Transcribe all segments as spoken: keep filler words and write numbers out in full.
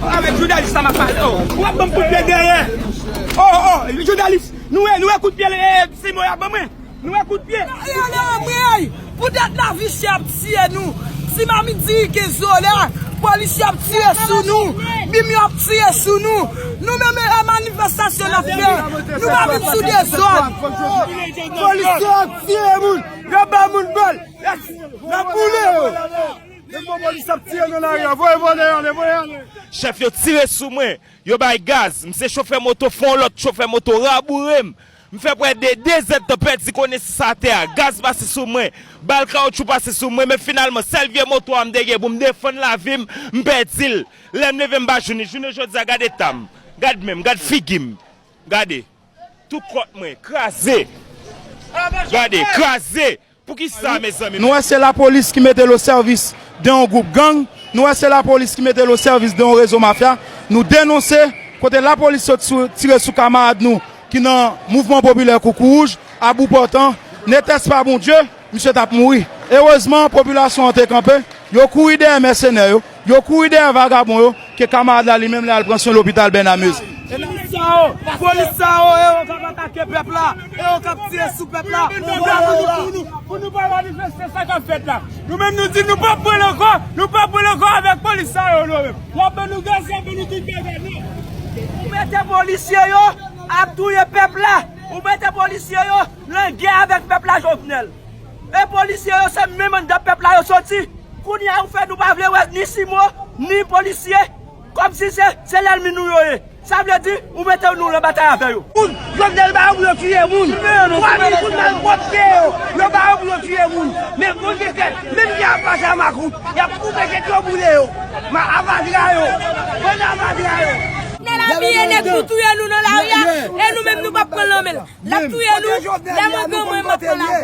Avèk jounalis la m ap pale. Oh, w ap ban m kout pye dèyè. Oh, oh, jounalis, nou wè, nou wè kout pye, eh, Simo y ap ban mwen. Nou wè kout pye. Ay, ale anmwey! Poutèt lavi chè ap tiye nou. Ti mamit diri gen zo la. Polisye ap tire sou nou. Bim yo ap tire sou nou. Nou menm, e, manifestasyon n ap fè. Nou pa vin sou dezòd. Polisye ap tire moun. Y ap ba moun bal. Y ap boule yo. Menm polis ap tire nan lari a. Voye vòlè ale, voye ale. Chèf yo tire sou mwen. Yo bay gaz. M se chofè moto, fè yon lòt chofè moto raboure m. M fè prè de de zèdtan pèdi konesans atè a. Gaz pase sou mwen. Bal kawotchou pase sou mwen. Men finalman, sèl vye moto a m te gen pou m defann lavi m, m pèdi l. Lè m leve, m pa jwenn li. Jounen jodi a, gad eta m. Gad men m, gad figi m. Gade. Tout kòt mwen kraze. Gade, kraze. Poukisa, mezanmi? Nou wè se lapolis ki mete l o sèvis de yon gwoup gang. Nou wè se lapolis ki mete l o sèvis de yon rezo mafya. Nou denonse kote lapolis sot sou, tire sou kamarad nou ki nan mouvman popilè Koukouwouj, a bout pòtan, netès pa Bondye, misye t ap mouri. Erezman, popilasyon an te kanpe, yo kouri dèyè mèsenè yo. Yo kouri dèyè vagabon yo, ke kamarad la li menm li al pran swen lopital Bènamez. Polis sa yo, polis sa yo, e yo k ap atake pèp la, e yo k ap tire sou pèp la. Pou nou, pou nou, pou nou pa manifeste sa k ap fèt la. Nou menm nou di nou p ap pran l ankò, nou p ap pran l ankò avèk polis sa yo, nou menm. Y ap ban nou gaz, y ap ban nou tout bagay, non. Ou mete polisye yo ap touye pèp la. Ou mete polisye yo nan gè avèk pèp la, Jovenel. E polisye yo se menm anndan pèp la yo soti. Kounye a ou fè nou pa vle wè ni Simo, ni polisye. Kòmsi se, se lènmi nou yo ye. Sa vle di, ou mete nou nan batay avè yo. Moun, Jovenel ba yo pou yo tiye moun. Twa mil moun malpwòpte yo. Yo ba yo pou yo tiye moun. Men Bondye fè, menm jan y ap pase a makout, y ap koupe tèt yo, boule yo. Ma avadra yo. Bann avadra yo. Jovenel abiye nèg pou touye nou nan lari a, e nou menm nou p ap pran l nan men l. L ap touye nou, lè mwen gen mwen, m ap pran lavi.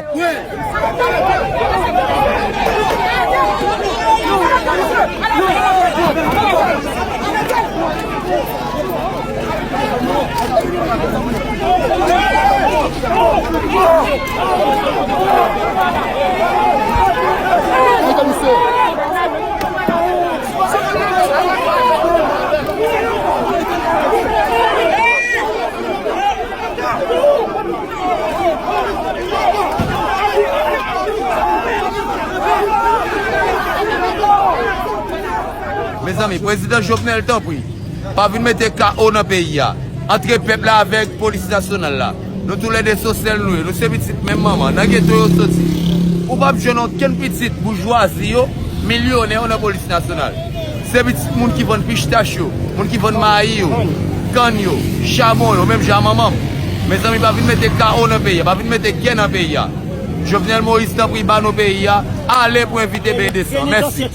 Mezanmi, prezidan Jovenel, tanpri, pa vin mete kawo nan peyi a. Antre pèp la avèk polis nasyonal la. Nou toulède sosèl nou ye, nou se pitit menm manman, nan geto yo soti. Ou p ap jwenn okenn pitit boujwazi yo, milyonè yo nan polis nasyonal. Se pitit moun ki vann pistach yo, moun ki vann mayi yo, kann yo, chabon yo, menm jan a manman m. Mezanmi, pa vin mete kawo nan peyi a, pa vin mete gè nan peyi a. Jovenel Moïse, tanpri, ba nou peyi a, ale pou evite bèy de san. Mèsi.